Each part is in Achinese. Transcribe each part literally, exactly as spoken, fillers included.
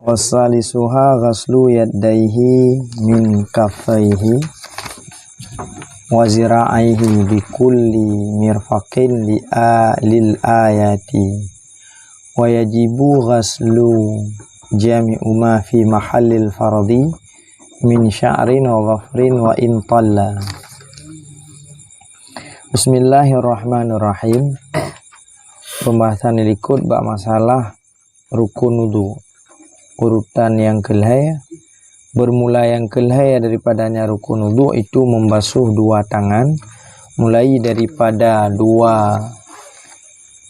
Wasalisuha ghaslu yadaihi min kaffaihi wa zira'aihi bi kulli mirfaqin li a-, lil ayati. Wa yajibu ghaslu jami'u ma fi mahallil fardi min sya'rin wa dhafrin wa in talla. Bismillahirrahmanirrahim. Pembahasan likot bak masalah rukun wudu. Urutan nyang keulhée, bermula nyang keulhée daripadanya rukun wudu itu membasuh dua tangan, mulai daripada dua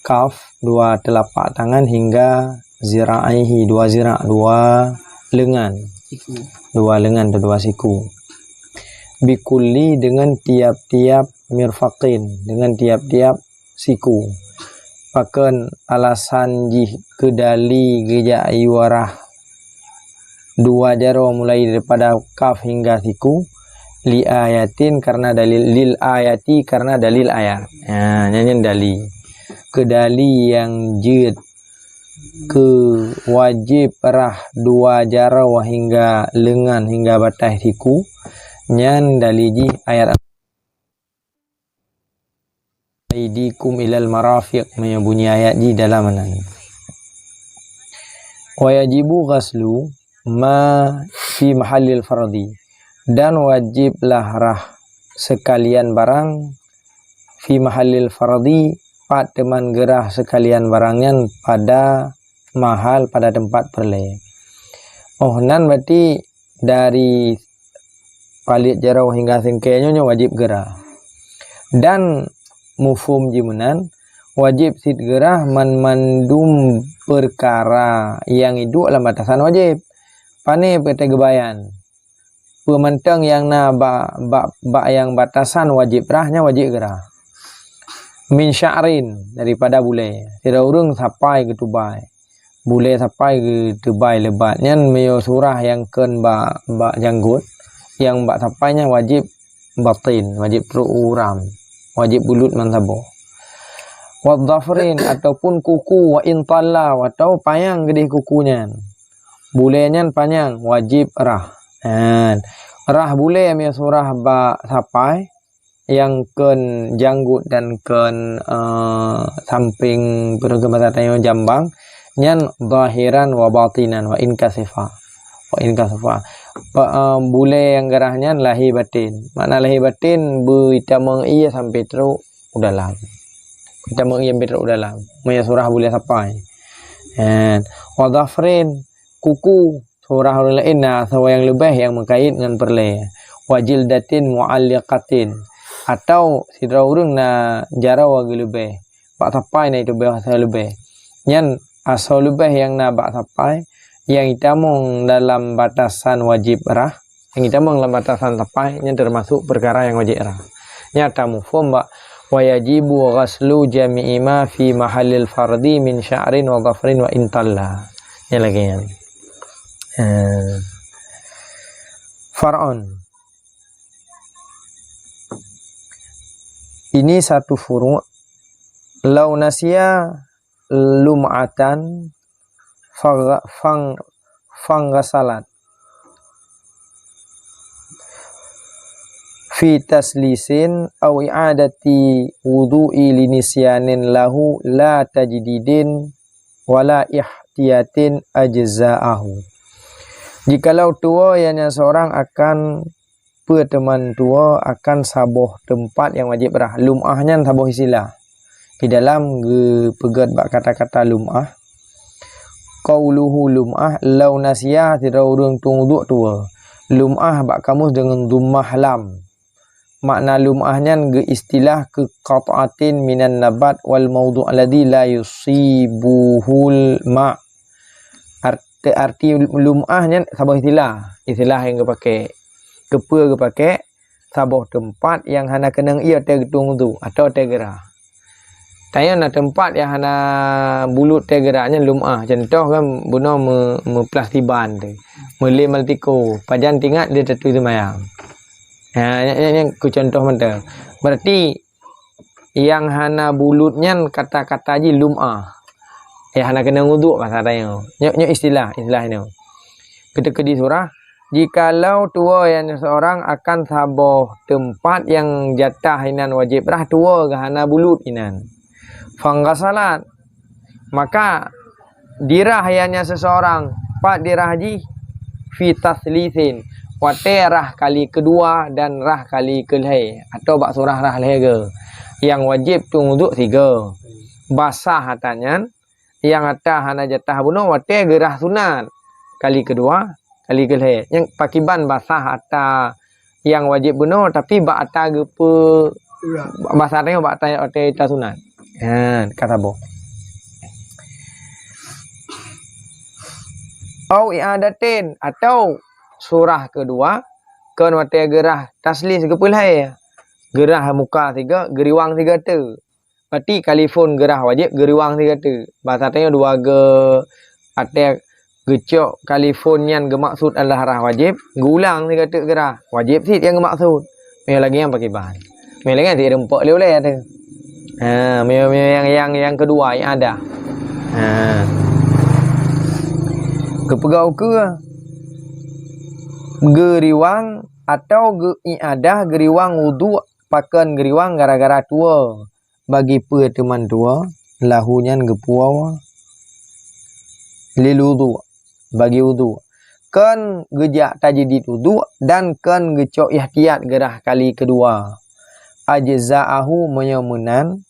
kaf, dua telapak tangan, hingga zira'aihi, dua zira', dua lengan. Siku. Dua lengan atau dua siku. Bikulli, dengan tiap-tiap mirfaqin, dengan tiap-tiap siku. Pakon alasan jih keu dali geujak yue rhah dua jaroe mulai daripada kaf hingga siku? Li ayatin, karena dalil, lil ayati, karena dalil ayat. Ha, nyan, nyan dali. Keu dali nyang jeuet keu wajéb rhah dua jaroe hingga lengan, hingga bataih siku, nyan dali jih ayat aidikum ilal marafiq, meunyoe bunyi ayat jih dalam meunan. Wa yajibu ghaslu ma fi mahallil fardhi, dan wajéb lah rhah seukalian barang fi mahallil fardhi, pat teuma geurhah seukalian barang nyan pada mahal, pada teumpat peureulée. Oh, nan berarti dari paleuet jaroe hingga singkée nyoe, nyoe wajéb geurhah. Dan mufhom jih meunan, wajéb cit geurhah man-, mandum peukara nyang iduek lam batasan wajéb. Pane peue teuh geubayan? Peue mantong nyang na ba-, ba-, bak nyang batasan wajéb rhah, nyan wajéb geurhah. Min sya'rin, daripada bulée. Sidroe ureuëng sapai geutubai. Bulée sapai geutubai leubat. Nyan meunyoe surah nyang kon bak, bak janggot, nyang bak sapai nyan wajéb batin, wajéb trok u uram, wajéb bulut man saboh. Wa dhafrin, ataupun kuku, wa in talla, atau panyang geudeh kuku nyan. Bulée nyan panyang, wajéb rhah. Nyan. Rhah bulée meunyoe surah bak sapai, nyang kon janggot dan kon, eh, sampéng, peue kheun basa tanyoe, jambang, nyan zahiran wa batinan wa in kasyafa. Wa in kasyafa. Pa-, eh, bulée nyang geurhah nyan lahé baten. Makna lahé baten, beuitamong ié sampoe trok u dalam. Beuitamong ié sampoe trok u dalam. Meunyoe surah bulée sapai. Nyan. Wa dhafrin, kuku, surah ureuëng laén na asoe nyang leubeh nyang meukait ngon peureulée. Wa jildatin mu'alliqatin, atau sidroe ureuëng na jaroe geuleubeh, bak sapai na itubeue asoe leubeh. Nyan asoe leubeh nyang na bak sapai, nyang itamong dalam batasan wajéb rhah, nyang itamong lam batasan sapai, nyan teumasok peukara nyang wajéb rhah. Nyan tamufhom bak wa yajibu ghaslu jami'i ma fi mahallil fardhi min sya'rin wa dhafrin wa in talla. Nyan lagée nyan. Eh, far'un. Ini satu furu'. Lau nasiya lum'atan fang-, fang-, fanghasalat. Fi taslisin au i'adati wudu'i linisyanin lahu la tajdidin wala ihtiyatin ajza'ahu. Jikalau tuwoe, ianya seorang akan peue teuma tuwoe akan saboh teumpat nyang wajéb rhah. Lum'ah nyan saboh istilah. Di dalam geupeugét bak kata-kata lum'ah, qauluhu lum'ah, lau nasiya, sidroe ureuëng teungoh uduk tuwoe. Lum'ah bak kamus deungon dhammah lam. Makna lum'ah nyan geuistilah keu qat'atin minan nabat wal maudhu' alladhi la yusibuhul ma'. Art-, arti lum'ah nyan saboh istilah. Istilah nyang geupaké. Keupeue geupaké? Saboh teumpat nyang hana keunong ié watée geutueng uduk atawa watée geurhah. Tanyoe na teumpat nyang hana bulut watée geurhah nyan lum'ah. Contoh kan bunoe meu-, meuplastiban teuh. Meulé maltiko, pajan tingat lé tatui seumayang. Ha, nyan, nyan, nyan ku contoh mantong. Berarti nyang hana bulut nyan kata-kata jih lum'ah. Nyang hana keunong uduk basa tanyoe. Nyoe, nyoe istilah, istilah nyoe. Keuteukeudi surah, jikalau tuwoe nyan seseorang akan saboh teumpat nyang jatah inan wajéb rhah tuwoe geuh hana bulut inan. Fanghasalat, maka dirhah nyan seseorang, pat dirhah jih, fi tatslisin, watée rhah kali keudua dan rhah kali keulhée, atawa bak surah rhah lhée goe. Nyang wajéb tueng uduk sigoe. Basah ata nyan, nyang ata hana jatah bunoe watée geurhah sunat. Kali keudua, kali keulhée. Nyang pakiban basah ata nyang wajéb bunoe, tapi bak ata geupeu-, basah tanyoe bak ata, ata, ata sunat. Ha, ka saboh. Au i'adatin, atau surah keudua, kon watée geurhah tatslis geupeulhée. Geurhah muka sigoe, geuriwang sigoe teuk. Berarti kalifon geurhah wajéb geuriwang sigoe teuk. Basa tanyoe dua geu até geucok kalifon nyan geumaksud adalah rhah wajéb, geuulang sigoe teuk geurhah. Wajéb cit nyang geumaksud. Meunyoe lagée nyan pakiban. Meunyoe lagée nyan cit reumpok lé ulée teuh. Ha, meunyoe, meunyoe nyang, nyang, nyang keudua, i'adah. Ha. Geupeugah ukeue geuriwang atau geu-i'adah geuriwang uduk pakon geuriwang gara-gara tuwoe. Bagi peue teuma tuwoe? Lahu nyan geupuwoe lil uduk, bagi uduk. Kon geujak tajdid uduk dan kon geucok ihtiyat geurhah kali keudua. Ajza'ahu, meunyoe meunan,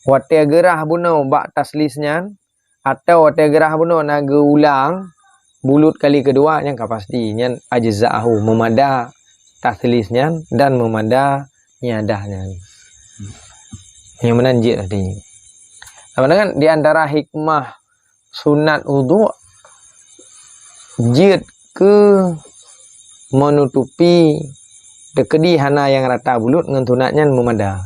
watée geurhah bunoe bak tatslis nyan, atau watée geurhah bunoe na geuulang bulut kali keudua, nyan ka pasti, nyan ajza'ahu, meumada tatslis nyan dan meumada i'adah nyan. Nyang meunan jeuet artinya. Sama dengan di antara hikmah sunat uduk, jeuet keu meunutupi teukeudi hana nyang rata bulut ngon sunat nyan meumada.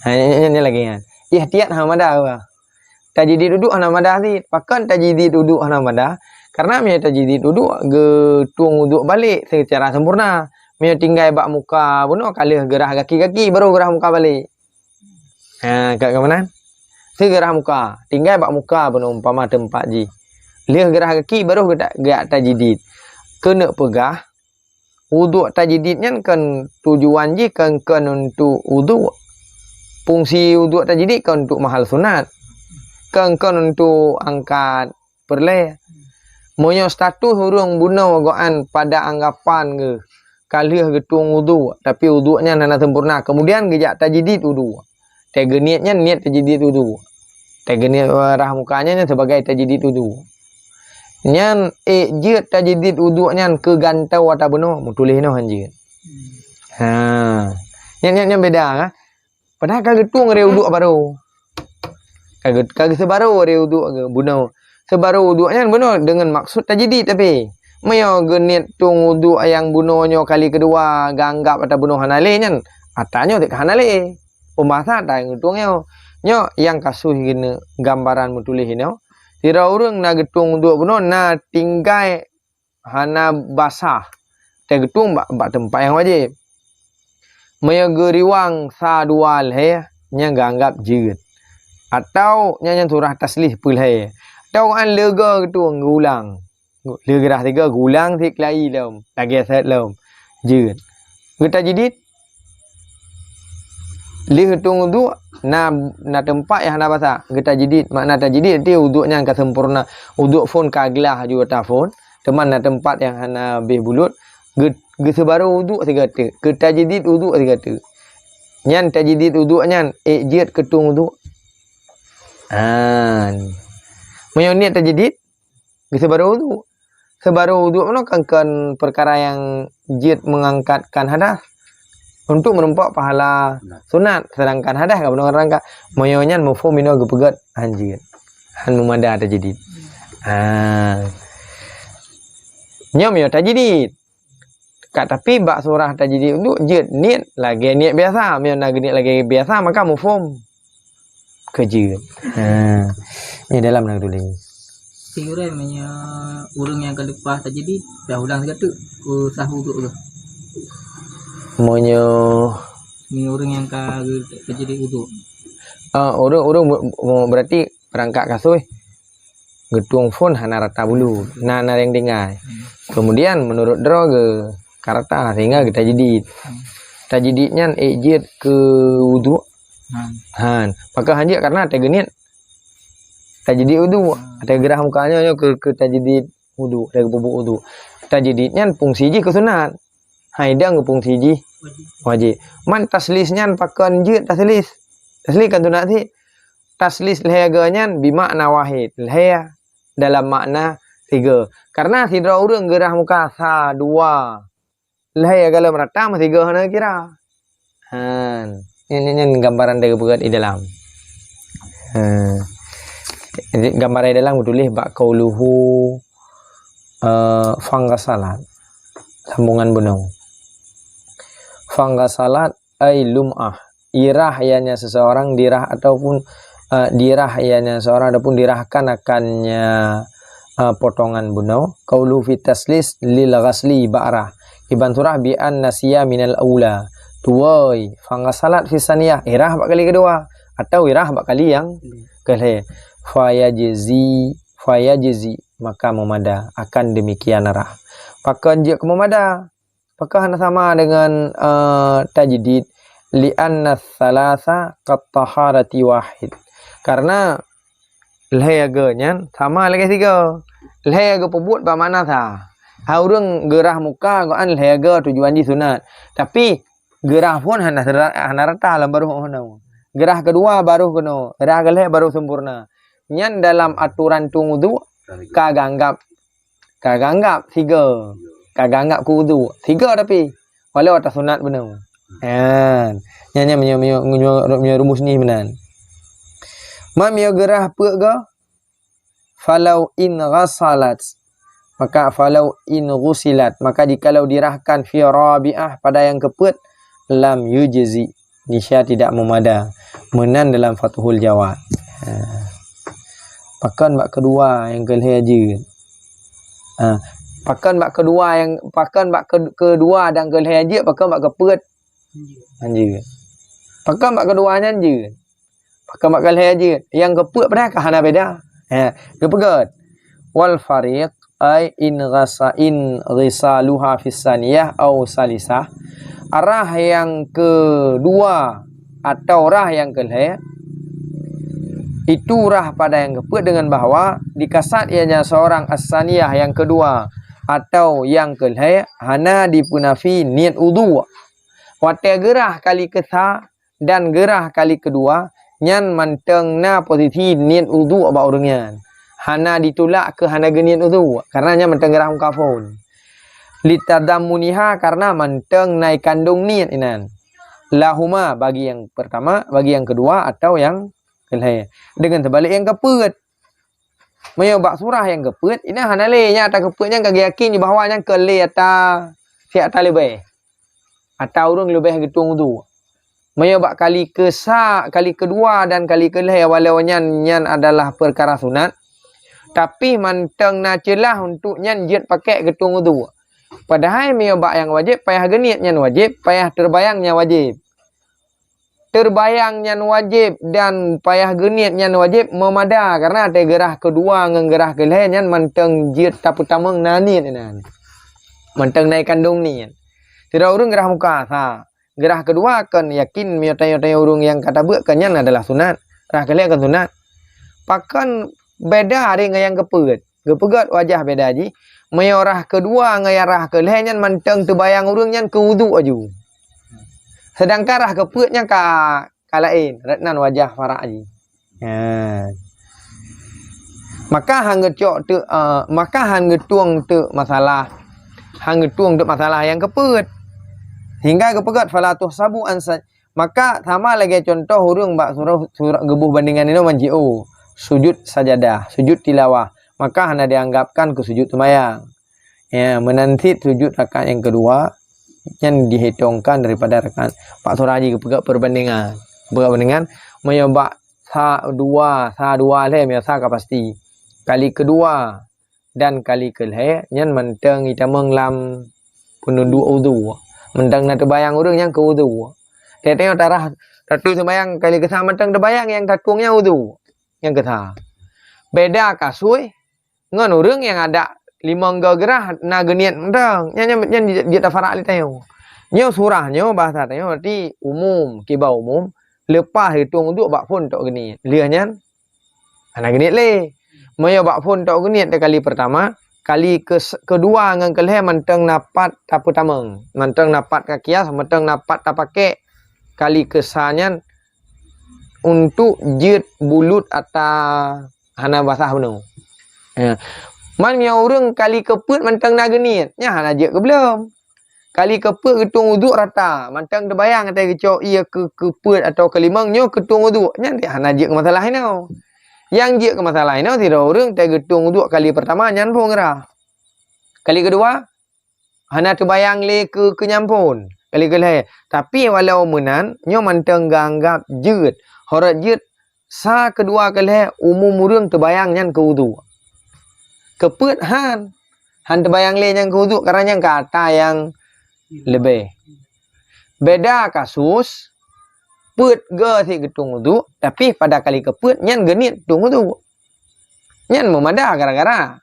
Ha, nyan, nyan, nyan lagée nyan. Ihtiyat hana mada bah. Tajdid uduk hana mada cit. Pakon tajdid uduk hana mada? Karena meunyoe tajdid uduk, geutueng uduk balek seucara sempurna. Meunyoe tinggai bak muka bunoe ka lheueh geurhah gaki-gaki, baru geurhah muka balek. Ha, ka, ka meunan? Seugeurhah muka, tinggai bak muka bunoe umpama teumpat jih. Lheueh geurhah gaki, baru geuta-, geujak tajdid. Keuneuk peugah, uduk tajdid nyan kan tujuan jih kan, kan untuk uduk. Fungsi uduk tajdid kan untuk mahal sunat. Kan, kan untuk angkat peureulée. Meunyoe status ureuëng bunoe gobnyan pada anggapan geuh ka lheueh geutueng uduk, tapi uduk nyan hana sempurna, kemudian geujak tajdid uduk. Teugeuniet nyan niet tajdid uduk. Teugeuniet, eh, rhah muka nyan, nyan sebagai tajdid uduk. Nyan ék jeuet tajdid uduk nyan keu gantoe ata bunoe, meutuléh noh han jeuet. Ha. Nyan, nyan, nyan beda, ha. Padahai ka geutueng ré uduk baru. Ka geu-, ka geuseubaru ré uduk geu-, bunoe. Seubaru uduk nyan bunoe deungon maksud tajdid tapi. Meunyoe geuniet tueng uduk nyang bunoe nyoe kali keudua, geuanggab ata bunoe hana lé nyan, ata nyoe teuk ka hana lé. Peumbasa ata nyang geutueng nyoe. Nyoe nyang kasus geuneuk gambaran meutuléh inoe. Sidroe ureuëng na geutueng uduk bunoe na tinggai hana basah, watée geutueng bak, bak teumpat nyang wajéb. Meunyoe geuriwang sa dua lhée, nyan geuanggab jeuet. Atau nyan, nyan surah taslih peulhée. Atau kan leuga geutueng geuulang. Leuga sigoe geuulang sikali lom, lagée sét lom. Jeuet. Geutajdid. Lheueh tueng uduk, na, na teumpat nyang hana basah. Geutajdid, makna tajdid, arti uduk nyan ka sempurna. Uduk phon ka glah ju ata phon, teuma na teumpat nyang hana abéh bulut. Geu-, geuseubaru uduk sigoe teuk. Geutajdid uduk sigoe teuk. Nyan tajdid uduk nyan, ék jeuet keu tueng uduk. Ha. Meunyoe niet tajdid, geuseubaru uduk. Seubaru uduk meunoe kan, kan peukara nyang jeuet meungangkatkan hadas untuk meurumpok pahala sunat, sedangkan hadas ka bunoe rangka. Meunyoe nyan mafhum inoe geupeugét han jeuet. Han meumada tajdid. Ha. Nyoe meunyoe tajdid. Ka, tapi bak surah tajdid uduk jeuet niet lagée niet biasa. Meunyoe na geuniet lagée biasa, maka mafhum. Keu jeuet. Ha. Ni dalam na tuléh. Siurai meunyoe ureuëng nyang ka leupah tajdid, dah ulang sigoe teuk, oh, sah uduk tu. Meunyoe Ni ureuëng nyang ka ge-, tajdid uduk. Ah, ureuëng, ureuëng be-, be-, berarti peurangkat kasus. Geutueng phon hana rata bulut. Na, na nyang tinggai. Kemudian, menurut droe geu-, ka rata, sehingga geutajdid. Tajdid nyan ék jeuet keu wudhu? Han. Han. Pakon han jeuet? Karena watèe geuniet tajdid wudhu. Watèe geurah muka nyoe, nyoe keu, keu tajdid wudhu, watèe geupeubuet wudhu. Tajdid nyan fungsi jih keu sunat. Hai dang fungsi jih wajib. Man taslis nyan pakon jeuet taslis? Taslis kan sunat sit. Taslis lhèe go nyan bimakna wahid, lhèe dalam makna sigo. Karena sidroe ureueng geurah muka sa, dua, lhèe golom rata, meusigo hana kira. Han. Nyan, nyan, nyan gambaran dari buku di dalam. Ha. Jadi, gambaran di dalam ditulis bak qauluhu, eh, fanghasalat. Sambungan bunoe. Fanghasalat ai lum'ah. Irah ianya seseorang, dirah ataupun, eh, dirah ianya seorang ataupun dirahkan akannya, eh, potongan bunoe. Qauluhu fi taslis lil ghasli ba'rah. Iban surah bi an nasiya minal aula. Tuwoi, fanghasalat fi saniyah, irah bak kali keudua. Atau irah bak kali nyang keulhèe. Fayajzi, fayajzi, maka meumada. Akan demikian rah. Pakon jeuet keu meumada? Pakon hana sama dengan, eh, tajdid? Li'anna tsalasa kat taharati wahid. Karena lhèe go nyan sama lagèe sigo. Lhèe geupeubuet bak makna sa. Ha, ureueng geurah muka gobnyan lhèe go tujuan jih sunat. Tapi geurah phon hana sera-, hana rata lam baroh keunoe. Geurah keudua baroh keunoe, geurah keulhèe baroh sempurna. Nyan dalam aturan tueng wudhu ka geuanggap, ka geuanggap sigo, ka geuanggap keu wudhu. Sigo tapi, walau ata sunat bunoe. Ha. Nyan, nyan meunyoe, meunyoe, meunyoe, meunyoe rumus nyoe meunan. Man meunyoe geurah peuet go, falau in ghasalat, maka falau in ghusilat, maka jikalau dirahkan fi rabi'ah pada yang keupeuet, lam yujzi, niscaya tidak meumada. Meunan dalam Fathul Jawad. Ha. Pakon bak keudua nyang keulhèe jeuet? Ha. Pakon bak keudua nyang, pakon bak ke-, keudua dan keulhèe jeuet, pakon bak keupeuet? Han jeuet. Pakon bak keudua nyan jeuet? Pakon bak keulhèe jeuet? Nyang keupeuet padahai ka hana beda. Ha, geupeugöt. Wal fariq ai in ghasa-, in ghisaluha fis saniyah au salisah. Rah nyang keudua atau rah nyang keulhèe, itu rah pada nyang keupeuet dengan bahwa dikasat ianya seorang as-saniyah nyang keudua atau nyang keulhèe hana dipeunafi niet udhu. Watèe geurah kali keusa dan geurah kali keudua, nyan mantong na posisi niet udhu bak ureueng nyan. Hana ditulak keu hana geuniet udhu, karena nyan mantong geurah muka phon. Litadammuniha, karena mantong na ikandong niet inan. Lahuma, bagi nyang pertama, bagi nyang keudua atau nyang keulhèe. Deungon teubalek nyang keupeuet. Meunyoe bak surah nyang keupeuet, inan hana lé, nyang ata keupeuet nyan ka geuyakin bahwa nyan keu lé ata, si ata leubeh. Ata ureueng leubeh geutueng udhu. Meunyoe bak kali keusa, kali keudua dan kali keulhèe, walau nyan, nyan adalah peukara sunat, tapi mantong na ceulah untuk nyan jeuet pakèk geutueng udhu. Padahai meunyoe bak nyang wajéb payah geuniet nyan wajéb, payah teubayang nyan wajéb. Teubayang nyan wajéb dan payah geuniet nyan wajéb meumada, karena watèe geurah keudua ngon geurah keulhèe nyan mantong jeuet tapeutamong na niet inan. Mantong na ikandong niet. Sidroe ureueng geurah muka sa. Geurah keudua kon yakin meunyoe tanyoe-tanyoe ureueng nyang ka tabeuet kon nyan adalah sunat. Rah keulhèe kon sunat. Pakon beda ari ngon nyang keupeuet? Geupeugöt wajah beda jih. Meunyoe rah keudua ngon nyang rah keulhèe nyan mantong teubayang ureueng nyan keu udhu aju. Seudangkan rah keupeuet nyan ka, ka laén, rot nan wajah farak jih. Ha. Maka han geucok teuk, eh, maka han geutueng teuk masalah, han geutueng teuk masalah nyang keupeuet. Sehingga geupeugöt fala tuhsabu an sa-, maka sama lagèe cuntoh ureueng bak surah, surah geuboh bandingan inoe man jiôh, sujud sajadah, sujud tilawah, maka hana dianggapkan keu sujud seumayang. Ya, meunan cit sujud rakaat nyang keudua, nyan dihitongkan daripada rakaat. Bak surah jih geupeugöt perbandingan. Geupeugöt bandingan, meunyoe bak sa dua, sa dua lhèe, meunyoe sa ka pasti. Kali keudua dan kali keulhèe, nyan mantong itamong lam peunuduk udhu. Mantong na teubayang ureueng nyan keu udhu. Tiep-tiep tarah, tatu seumayang kali keusa mantong teubayang nyang tatueng nyan udhu. Nyang keusa. Beda kasui, ngon ureuëng nyang adak limong goe geurah na geuniet mantong. Nyan, nyan, nyan jeuet tafarak lé tanyoe. Nyoe surah nyoe, bahasa tanyoe berarti umum, kiban umum. Leupah geutueng uduk bak phon tok geuniet. Lheueh nyan, hana geuniet lé. Meunyoe bak phon tok geuniet di kali pertama, kali ke, kedua ngon keulhée mantong na pat tapeutamong, mantong na pat takias, mantong na pat tapakék. Kali kesa nyan untuk jeuet bulut ata hana basah bunoe. Ya. Man meunyoe ureuëng kali keupeuet mantong na geuniet, nyan hana jeuet keublom. Kali keupeuet geutueng uduk rata, mantong teubayang atai geucok ié keu keupeuet atawa keulimong nyoe keutueng uduk, nyan hana jeuet keu masalah inoe. Nyang jeuet keu masalah inoe sidroe ureuëng atai geutueng uduk kali pertama nyan phon geurah. Kali keudua, hana teubayang lé keu, keu nyan phon. Kali keulhée. Tapi walau meunan, nyoe mantong geuanggab jeuet. Horot jeuet, sa keudua keulhée umum ureuëng teubayang nyan keu uduk. Keupeuet han. Han teubayang lé nyan keu uduk, karena nyan ka ata nyang leubeh. Beda kasus, peuet goe sit geutueng uduk, tapi pada kali keupeuet nyan geuniet tueng uduk. Nyan meumada gara-gara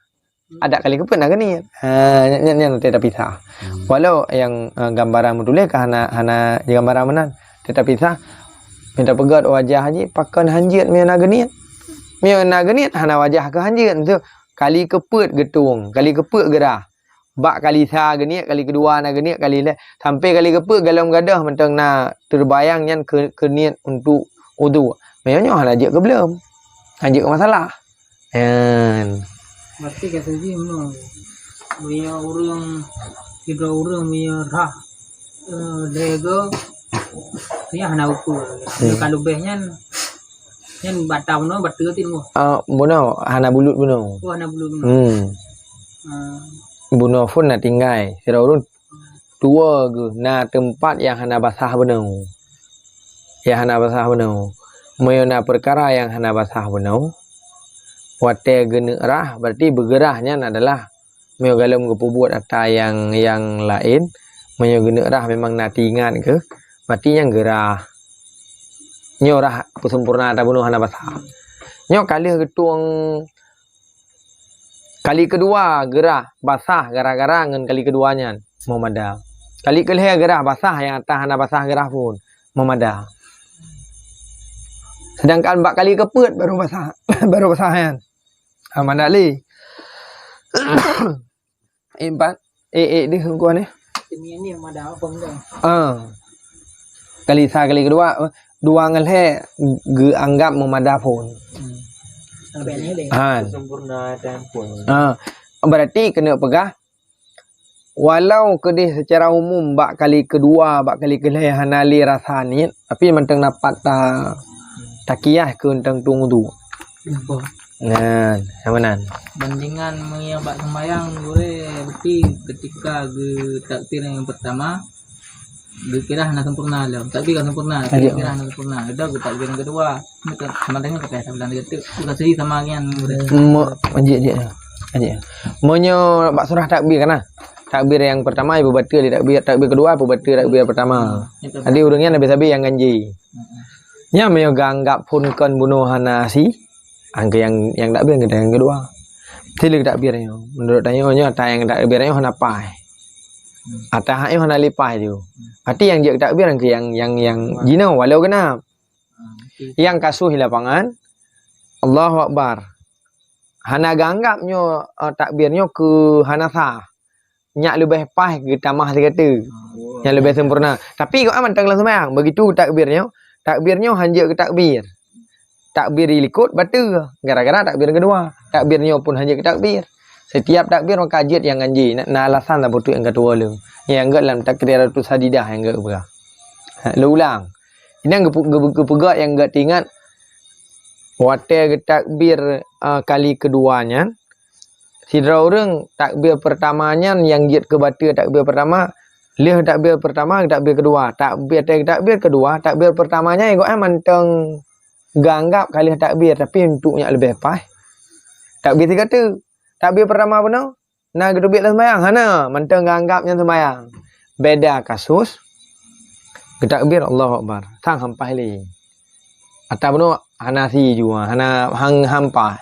adak kali keupeuet na geuniet. Ha, nyan, nyan, nyan teuta pisah. Hmm. Walau nyang, eh, gambaran meutuléh ka hana, hana gambaran meunan. Teuta pisah, mita peugét wajah jih pakon hanjeuet meunyoe na geuniet. Meunyoe na geuniet, hana wajah keu hanjeuet. Beutôi, kali keupeuet geutueng, kali keupeuet geurah. Bak kali sa geuniet, kali keudua na geuniet, kali lhée. Sampai kali keupeuet golom gadôh mantong na teubayang nyan keu, keu niet untuk uduk. Meunyoe nyoe hana jeuet keublom. Hana jeuet keu masalah. Nyan. Berarti kata jih meunoe. Meunyoe ureuëng, sidroe ureuëng meunyoe rhah, eh, lhée goe, nyan hana ukeue. Hmm. Ka leubeh nyan, nyan bata bunoe, bateue ti bunoe. Ah, bunoe, hana bulut bunoe. Oh, hana bulut bunoe. Hmm. Ah. Bunoe phon na tinggai. Sidroe ureuëng tuwoe geuh na teumpat nyang hana basah bunoe. Nyang hana basah bunoe. Meunyoe na peukara nyang hana basah bunoe, watée geuneuk rhah, berarti beugeurah nyan adalah meunyoe golom geupeubuet ata nyang, nyang laén, meunyoe geuneuk rhah memang na teuingat geuh, berarti nyan geurah. Nyoe rhah peusempurna ata bunoe hana basah. Nyoe ka lheueh geutueng kali keudua geurah basah gara-gara ngon kali keudua nyan meumada. Kali keulhée geurah basah nyang ata hana basah geurah phon meumada. Sedangkan bak kali keupeuet baru basah, baru basah nyan. Ha, mada lé. Eh, empat. Eh, eh, deh, kuah ni. Ini, ini mada apa enggak? Ah. Kali sa, kali keudua, dua ngon lhée geuanggab meumada phon. Hmm. Sampai ni deh. Han. Sempurna dan phon. Ah. Berarti keuneuk peugah, walau keudeh secara umum bak kali keudua, bak kali keulhée hana lé rasa niet, tapi mantong na pat ta takiah keu teuntang tueng uduk. Nyan, sama nan. Bandingan meunyoe bak sembahyang, gurée, berarti ketika geutakbir nyang pertama, geukira hana sempurna lom. Takbir ka sempurna, geukira hana sempurna. Udah geutakbir nyang keudua, sama dengan kata sabilan geutuk. Bukan sih sama dengan gurée. Mo-, jik, jik. Jik. Meunyoe bak surah takbir kan, ah? Takbir nyang pertama, ibu bateue di takbir, takbir keudua, ibu bateue takbir pertama. Jadi, ureuëng nyan habéh-habéh nyang ganji. Nyan meunyoe geuanggab phon kon bunoe hana si, angka nyang, nyang takbir nyang keudua. Sila takbir nyoe. Menurut tanyoe nyoe, ata nyang takbir nyoe hana paih. Ata hak nyoe hana leupah ju. Ati nyang jeuet takbir angka nyang, nyang, nyang jinoe walau genap. Nyang kasus di lapangan, Allahu Akbar. Hana geuanggab nyoe, eh, takbir nyoe keu hana sah. Nyak leubeh paih geutamah sigoe teuk. Nyak leubeh sempurna. Tapi kok aman teuh lam seumayang. Begitu takbir nyoe, takbir nyoe hanjeuet geutakbir. Takbir di likot bateue gara-gara takbir keudua. Takbir nyoe pun hanjeuet geutakbir. Setiap takbir maka jeuet nyang ganji. Na, na alasan saboh teuk nyang ka tuwoe lom. Nyang geuh lam takbiratus sadidah nyang geuh peugah. Ha, lôn ulang. Inong geupe-, geupe-, geupeugah nyang geuh teuingat watée geutakbir, a, kali keudua nyan, sidroe ureuëng takbir pertama nyan nyang jeuet keu bateue takbir pertama, lheueh takbir pertama, takbir keudua. Takbir, takbir keudua, takbir pertama nyan goe mantong geuanggab ka lheueh takbir, tapi untuk nyak leubeh paih takbir sigoe teuk. Takbir pertama bunoe, na geuteubiet lam seumayang? Hana, mantong geuanggab nyan seumayang. Beda kasus, geutakbir Allahu Akbar, sang hampah lé. Ata bunoe hana si jua, hana hang hampah.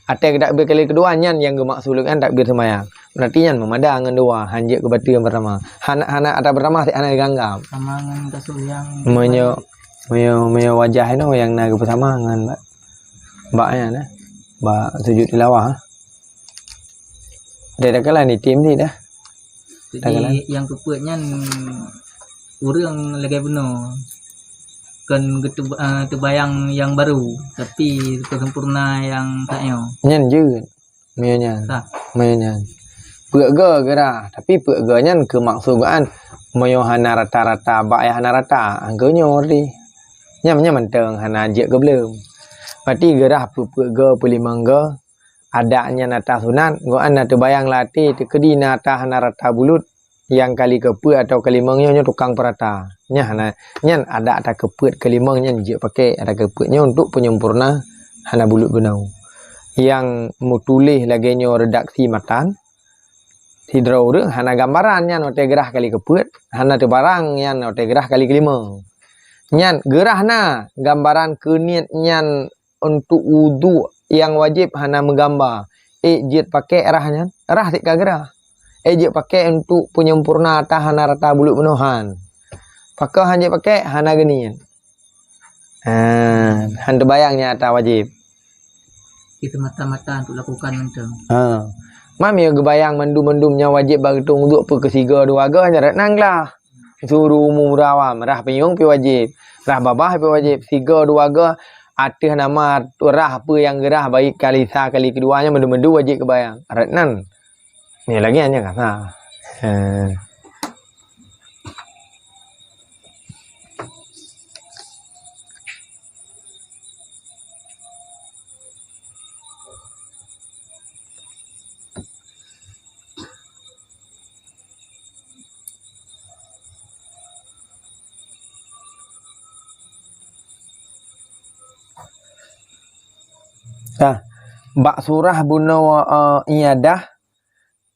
Até takbir kali keudua nyan nyang geumaksud lé nyan takbir seumayang. Berarti nyan meumada ngon dua, han jeuet keu bateue nyang peurtama. Hana, hana ata peurtama hana geuanggap. Sama ngon kasus nyang Meunyoe, meunyoe, meunyoe wajah inoe nyang na geupeusama ngon bak, bak nyan, eh, bak sujud tilawah, eh. Dah, dah kalah ni tim ni dah. Jadi, nyang keupeuet nyan ureueng lagèe bunoe. Kon geuteu-, eh, teubayang nyang barô, tapi teuseumpurna nyang tanyoe. Nyan jeuet. Meunyoe nyan. Sah. Meunyoe nyan. Peuet goe geurah, tapi peuet goe nyan keu maksud geuan meunyoe hana rata-rata, bak nyang hana rata, angkeu nyoe di. Nyan, nyan mantong hana jeuet keu bleuem. Berarti geurah peuet-peuet goe, peulimong goe, adak nyan ata sunat, geuan na teubayang lam até, teukeudi na ata hana rata bulut, nyang kali keupeuet atawa kalimong nyoe, nyoe tukang peurata. Nyan hana, nyan adak ata keupeuet kalimong nyan jeuet pakai, ata keupeuet nyoe untuk penyempurna hana bulut bunoe. Nyang meutuléh lagèe nyoe redaksi matan, sidroe ureueng hana gambaran nyan watèe geurah kali keupeuet, hana teubarang nyan watèe geurah kali kalimong. Nyan geurah na gambaran keu niet nyan untuk wudhu nyang wajéb hana meugamba, ék jeuet pakai rah nyan, rah sit ka geurah. Ék jeuet pakai untuk penyempurna ata hana rata bulut bunoe han. Pakon han jeuet pakai, hana geuniet. Ha, han teubayang nyan ata wajéb. Kita mata-mata untuk lakukan mantong. Ha. Mam ya geubayang mandum-mandum nyang wajéb bak geutueng wudhu peu keu sigoe dua goe nyan rot nan glah. Suruh umu awam, rah pinyueng pi wajéb, rah babah pi wajéb, sigoe dua goe ateueh nama rah peue nyang geurah baik kali sa kali keudua nyan meundu-meundu wajéb geubayang. Rot nan. Ni lagèe nyan ka sa. He. Nah, bak surah bunoe, eh, iadah,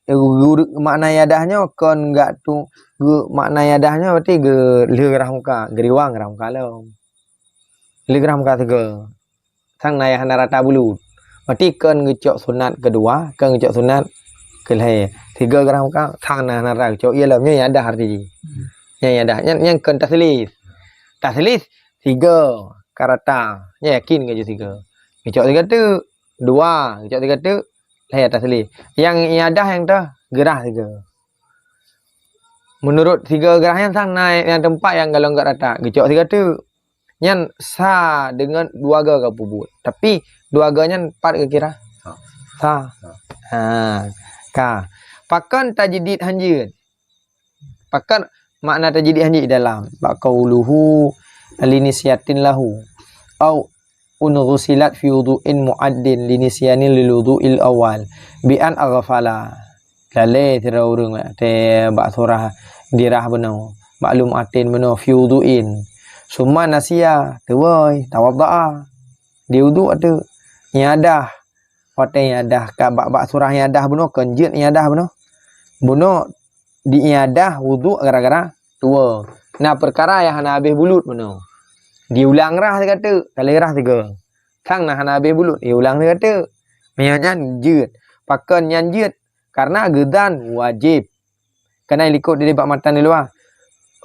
eh, guru, makna iadah nyoe kon gak tu, gu-, makna iadah nyoe berarti ge-, lheueh geurah muka, geuriwang geurah muka lom. Lheueh geurah muka sigoe. Sang na nyang hana rata bulut. Berarti kon geucok sunat keudua, kon geucok sunat keulhèe. Sigoe geurah muka, sang na hana rata geucok ie lom. Nyan iadah arti jih. Hmm. Nyan iadah. Nyan, nyan kon taslis. Taslis, sigoe ka rata. Nyan yakin geucok sigoe. Geucok sigoe teuk, dua, geucok sigoe teuk, lhèe taslis. Nyang iadah nyang teuh, geurah sigoe. Meunurot sigoe geurah nyan sang na nyang teumpat nyang golom gak rata. Geucok sigoe teuk. Nyan sa deungon dua goe ka peubuet. Tapi dua goe nyan pat geukira? Sa. Sa. Sa. Ha. Ka. Pakon tajdid han jeuet? Pakon makna tajdid han jeuet dalam? Bak qauluhu linisyatin lahu. Au un ghusilat fi wudu'in mu'addin linisyanin lil wudu'il awal. Bi an aghfala. Lalé sidroe ureueng watèe bak surah dirah bunoe, bak lum'atin bunoe, fi wudu'in. Summa nasiya, tuwoe, tawadda'a. Di wudhu ateueh. Iadah. Watèe iadah ka bak, bak surah iadah bunoe, kon jeuet iadah bunoe. Bunoe di iadah wudhu gara-gara tuwoe. Na peukara nyang hana habéh bulut bunoe. Diulang rah sigoe teuk, ka lheueh rah sigoe. Sang na hana habéh bulut, diulang sigoe teuk. Meunyoe nyan jeuet. Pakon nyan jeuet? Karena geudan wajéb. Kana ilikot di bak matan di luwa.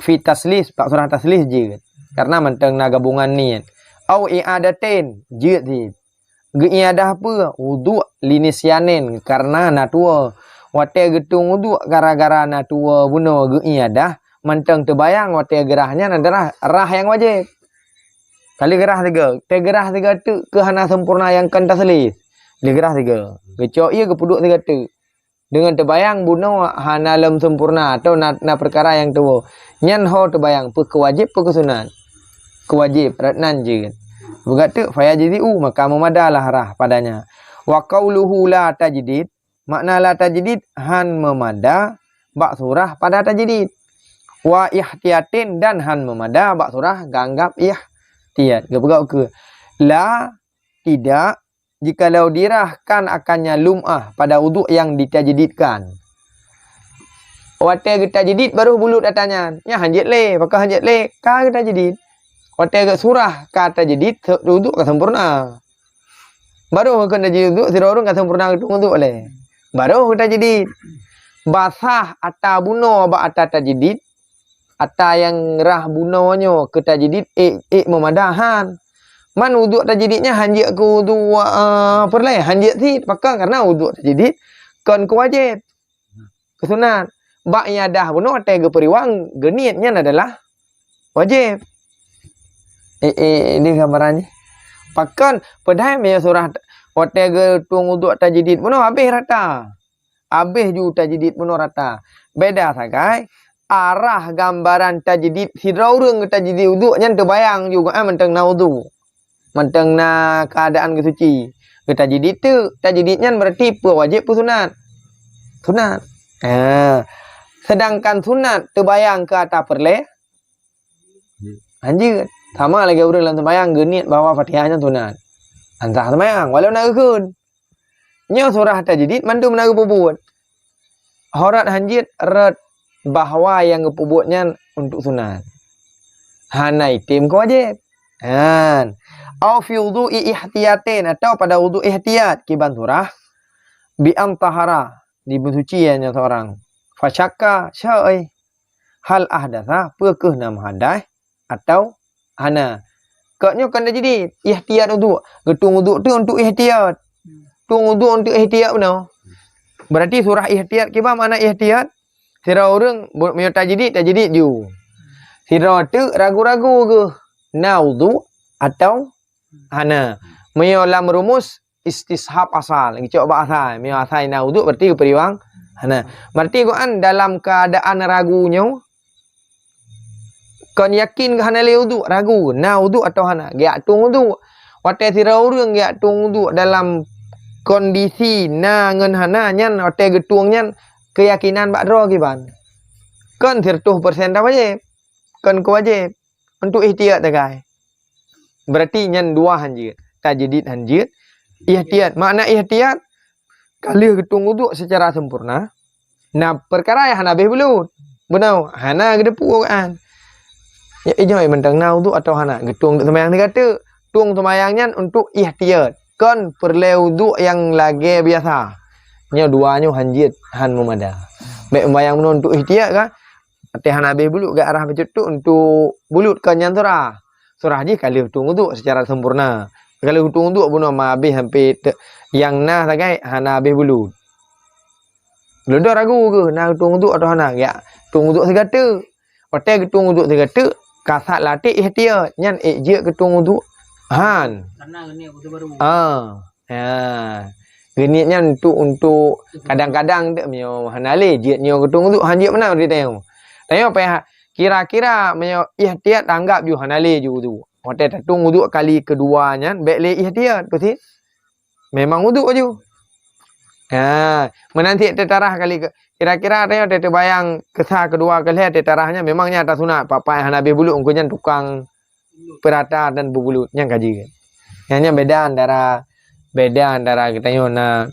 Fi taslis, bak surah taslis jeuet. Karena mantong na gabungan niet. Au i'adatain, jeuet sit. Geuiadah peue? Wudhu linisyanin, karena na tuwoe. Watèe geutueng wudhu gara-gara na tuwoe bunoe geuiadah, mantong teubayang watèe geurah nyan adalah rah nyang wajéb. Ka lheueh geurah sigoe, teugeurah sigoe teuk keu hana sempurna nyang kon taslis. Lheueh geurah sigoe. Geucok ie geupeuduek sigoe teuk. Deungon teubayang bunoe hana lom sempurna atau na, na peukara nyang tuwoe. Nyan ho teubayang peu keu wajéb peu keu sunat. Keu wajéb, rot nan jeuet. Beugat teuk fayajzi'u, maka meumadalah rah padanya. Wa qauluhu la tajdid, makna la tajdid han meumada bak surah pada tajdid. Wa ihtiyatin dan han meumada bak surah ganggab ihtiyat. Geupeugah ukeue. La, tidak, jikalau dirah kan akannya lum'ah pada wudhu nyang ditajdidkan. Watèe geutajdid baru bulut ata nyan. Nyan han jeuet lé, pakon han jeuet lé, ka geutajdid. Watèe geusurah ka tajdid, se-, wudhu ka sempurna. Barô keu tajdid uduk, sidroe ureuëng ka sempurna geutueng uduk lé. Barô keu tajdid. Basah ata bunoe bak ata tajdid, ata nyang rhah bunoe nyoe keu tajdid ék, ék meumada han. Man uduk tajdid nyan hanjeuet keu uduk, eh, peureulée, hanjeuet cit. Pakon? Karena uduk tajdid kon keu wajéb. Keu sunat. Bak iadah bunoe watée geupeuriwang, geuniet nyan adalah wajéb. Eh, eh, ini gambaran jih. Pakon? Padahai meunyoe surah watée geutueng uduk tajdid bunoe habéh rata. Habéh ju tajdid bunoe rata. Beda sagai, arah gambaran tajdid sidroe ureuëng geuh tajdid uduk nyan teubayang ju, ah, mantong na uduk. Mantong na keuadaan geusuci. Geutajdid teuk, tajdid nyan berarti peue wajéb peue sunat? Sunat. Ha. Sedangkan sunat teubayang keu ata peureulée, hanjeuet. Sama lagée ureuëng lam seumayang geuniet bahwa Fatihah nyan sunat. Ansah seumayang, walau na geukheun. Nyoe surah tajdid mandum na geupeubuet. Ho rot hanjeuet, rot bahwa nyang geupeubuet nyan untuk sunat. Hana item keu wajéb. Han. Au fi wudhu'i ihtiyatin, atau pada wudhu ihtiyat, kiban surah. Bi an tahara, dibeusuci nyan seorang. Fasyakka, syai. Hal ahdatha, peu kheueh na meuhadaih atau hana. Kok nyoe kon tajdid, ihtiyat uduk. Geutueng uduk tu untuk ihtiyat. Tueng uduk untuk ihtiyat bunoe. Berarti surah ihtiyat kiban makna ihtiyat? Sidroe ureuëng bu-, meunyoe tajdid, tajdid ju. Sidroe teuk ragu-ragu geuh na uduk atau hana. Meunyoe lam rumus istishab asal, geucok bak asai. Meunyoe asai na uduk berarti geupeuriwang hana. Berarti geuan dalam keuadaan ragu nyoe, kon yakin geuh hana lé uduk, ragu, na uduk atau hana, geujak tueng uduk. Watée sidroe ureuëng geujak tueng uduk dalam kondisi na ngon hana nyan, watée geutueng nyan keuyakinan bak droe kiban. Kon siratoh persen dah wajéb. Kon keu wajéb. Untuk ihtiyat sagai. Berarti nyan dua hanjeuet. Tajdid hanjeuet. Ihtiyat. Makna ihtiyat, ka lheueh geutueng uduk secara sempurna. Na peukara nyang hana habéh bulut. Bunoe, hana geuteupeue kan. Ya, ijoh mantong na uduk atau hana. Geutueng untuk seumayang tiga teuk. Tueng seumayang nyan untuk ihtiyat. Kon peureulée uduk nyang lagée biasa. Nyoe dua nyoe hanjeuet, han meumada. Bék seumayang bunoe untuk ihtiyat kan. Watée hana habéh bulut, geuarah bacut tu untuk bulut kon nyan surah. Surah jih ka lheueh tueng uduk secara sempurna. Ka lheueh tueng uduk bunoe ma habéh sampai te-, nyang na sagai hana habéh bulut. Leudoh ragu geuh na geutueng uduk atau hana, geujak tueng uduk sigateuk. Watée geutueng uduk sigateuk, kasat latih ihtiyat, nyan ék jeuet geutueng uduk. Han. Karena ini aku tu baru. Ah. Ha. Geuniet nyan untuk, untuk kadang-kadang dek meunyoe hana lé, jeuet nyoe geutueng uduk, hanjeuet meunan di tanyoe. Tanyoe payah kira-kira meunyoe ihtiyat tanggap ju hana lé ju uduk. Watée tatueng uduk kali keudua nyan, bék lé ihtiyat, peusit. Memang uduk ju. Ha, meunan cit teutarah kali ke, kira-kira tanyoe teubayang keusa keudua keulhée teutarah nyan memang nyan ata sunat, papai hana habéh bulut, engkau nyan tukang peurata dan beubulut nyang ka jeuet. Nyang nyan beda antara, beda antara geutanyoe na,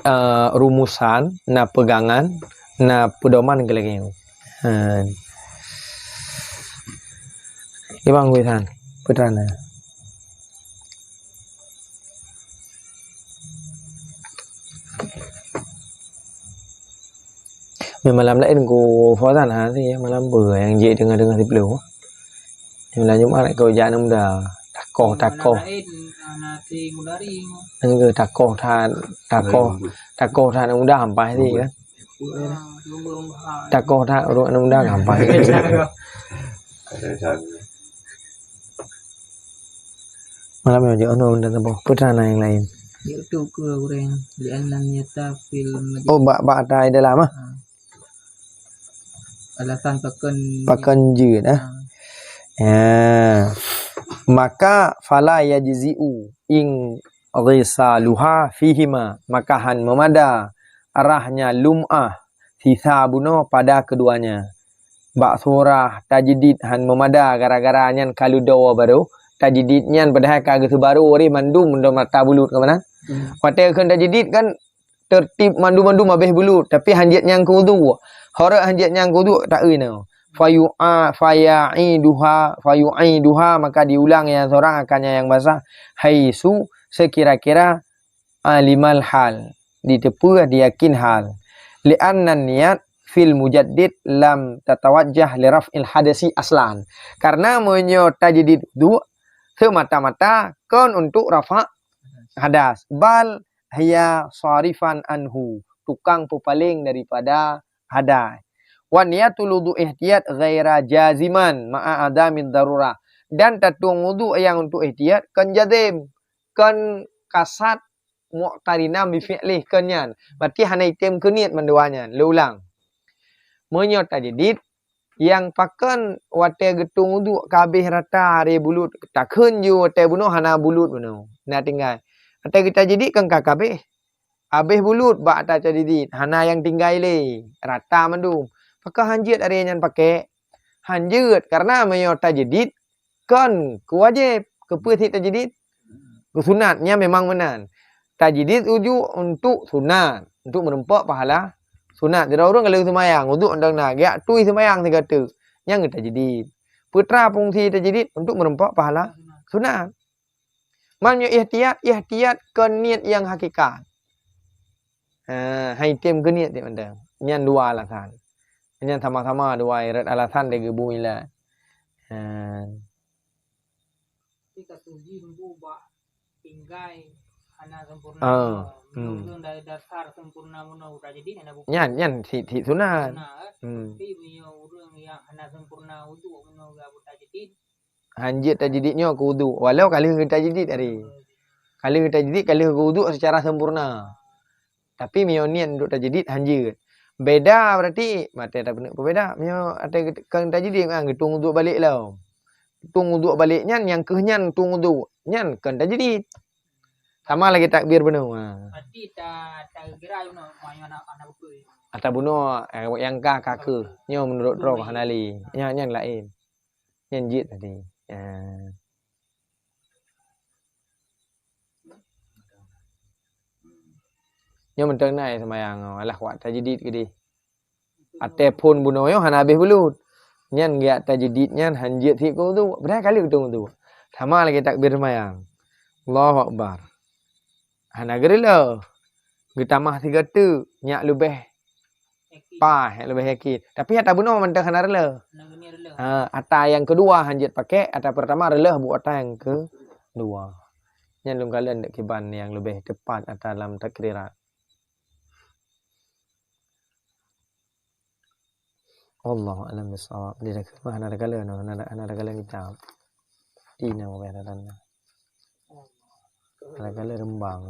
eh, rumusan, na peugangan, na peudoman keu lagée nyoe. Ha. Imam Gui San, putra na. Meumalam laén ku Fauzan ha, si malam beu nyang jeuet deungoe-deungoe siplôh. Malam Jumat keu jak aneuk muda. Takoh, takoh. Malam laén, ah, na si Mudari. Nengke takoh that, takoh, takoh that aneuk muda hampai si kan. Ah, lomba-lomba. Takoh that ureueng aneuk muda hampai. Malam nyoe jeuet nyoe dan teuboh. Peue teuma na nyang laén? Di YouTube ke ureueng, di Anam Nyata Film. Oh, bak, bak ata di dalam ah. Ha. Alasan pakon, pakon jeuet ah. Ha. Ya. Maka fala yajzi'u inghisaluha fihima, maka han meumada rahnya lum'ah sisa bunoe pada keduanya. Bak surah tajdid han meumada gara-gara nyan ka ludoe barô. Tajdid nyan padahai ka geuseubarô rih mandum dua mata bulut ka meunan. Hmm. Watée kheun tajdid kan tertib mandum-mandum habéh bulut, tapi han jeuet nyang keu udhu. Horeuh han jeuet nyang keu udhu, taeu nyoe. Fayu'a-, faya'iduha, fayu'iduha, maka diulang nyang seurang akan nyang basah. Haitsu Sekira-kira alimal hal, diteupeu diyakin hal. Li'anna niat fil mujaddid lam tatawajjah li raf'il hadasi aslan. Karena meunyoe tajdid wudu semata-mata kon untuk rafa' hadas, bal hiya sarifan anhu, tukang peupaleng daripada hadas. Wa niyatul wudu ihtiyat ghaira jaziman ma'a adamid darurah. Dan tatueng wudu nyang untuk ihtiyat kon jazim, kon kasat muqtarinan bi fi'lih kon nyan. Berarti hana item keuniet mandua nyan. Lé ulang. Meunyoe tajdid, nyang pakon watée geutueng wudu ka habéh rata aré bulut, takheun ju watée bunoe hana bulut bunoe. Na tinggai. Watée geutajdid kan ka habéh. Habéh bulut bak ata tajdid, hana nyang tinggai lé, rata mandum. Pakon hanjeuet aré nyan pakék? Hanjeuet, karena meunyoe tajdid kon keu wajéb, keu peue sit tajdid? Keu sunat, nyan memang meunan. Tajdid wudu untuk sunat, untuk meureumpok pahala sunat. Sidroe ureuëng ka lheueh seumayang, wudu mantong na, geujak tui seumayang sigoe teuk, nyan geutajdid. Peue teuma fungsi tajdid? Untuk meureumpok pahala sunat. Man nyoe ihtiyat, ihtiyat kon niet nyang hakikat. Ha, hai tem keuniet tiep mantong. Nyan dua alasan. Nyan sama-sama dua irat alasan dia geubui lah. Ha. Tapi ka tuju nunggu bak tinggai hana sempurna. Ah, hmm. Ulun dari dasar sempurna meunoe udah jadi hana bukti. Nyan, nyan si, si sunat. Sunat, eh. Hmm. Tapi meunyoe ureuëng yang hana sempurna untuk meunoe gak buta jadi, hanjeuet tajdid nyoe keu wudu, walau ka lheueh tajdid tadi. Ka lheueh tajdid, ka lheueh keu wudu secara sempurna. Tapi meunyoe niet untuk tajdid, hanjeuet. Beda berarti, maté tapeuneuk peubeda. Meunyoe até kon tajdid, kan geutueng wudu balek lom. Tueng wudu balek nyan, nyang keuh nyan tueng wudu, nyan kon tajdid. Sama lagée takbir bunoe. Ha. Berarti ta-, takbir bunoe, meunyoe anak, anak beutôi. Ata bunoe, eh, nyang ka, ka keuh. Nyoe menurut droe hana lé. Nyan, nyan laén. Nyan jeuet tadi. Ah. Nyoe mantong na seumayang, alah wak tajdid keudeh. Até phon bunoe nyoe hana habéh bulut. Nyan geujak tajdid nyan hanjeuet sit keu wudu. Padahai ka lheueh geutueng wudu. Sama lagée takbir seumayang. Allahu Akbar. Hana geureuloh. Geutamah sigoe teuk, nyak leubeh paih, nyak leubeh yakin. Tapi ata bunoe mantong hana reuloh. Hana geuniet reuloh. Ha, ata nyang keudua hanjeuet pakék, ata peurtama reuloh buet ata nyang keudua. Nyan lôn kalon dek kiban nyang leubeh teupat ata lam takrirat. Allahu a'lam bissawab. Di dakeuet mah hana takalon, hana, hana takalon kitab. Di na mubah na tanda. Hana takalon reumbang.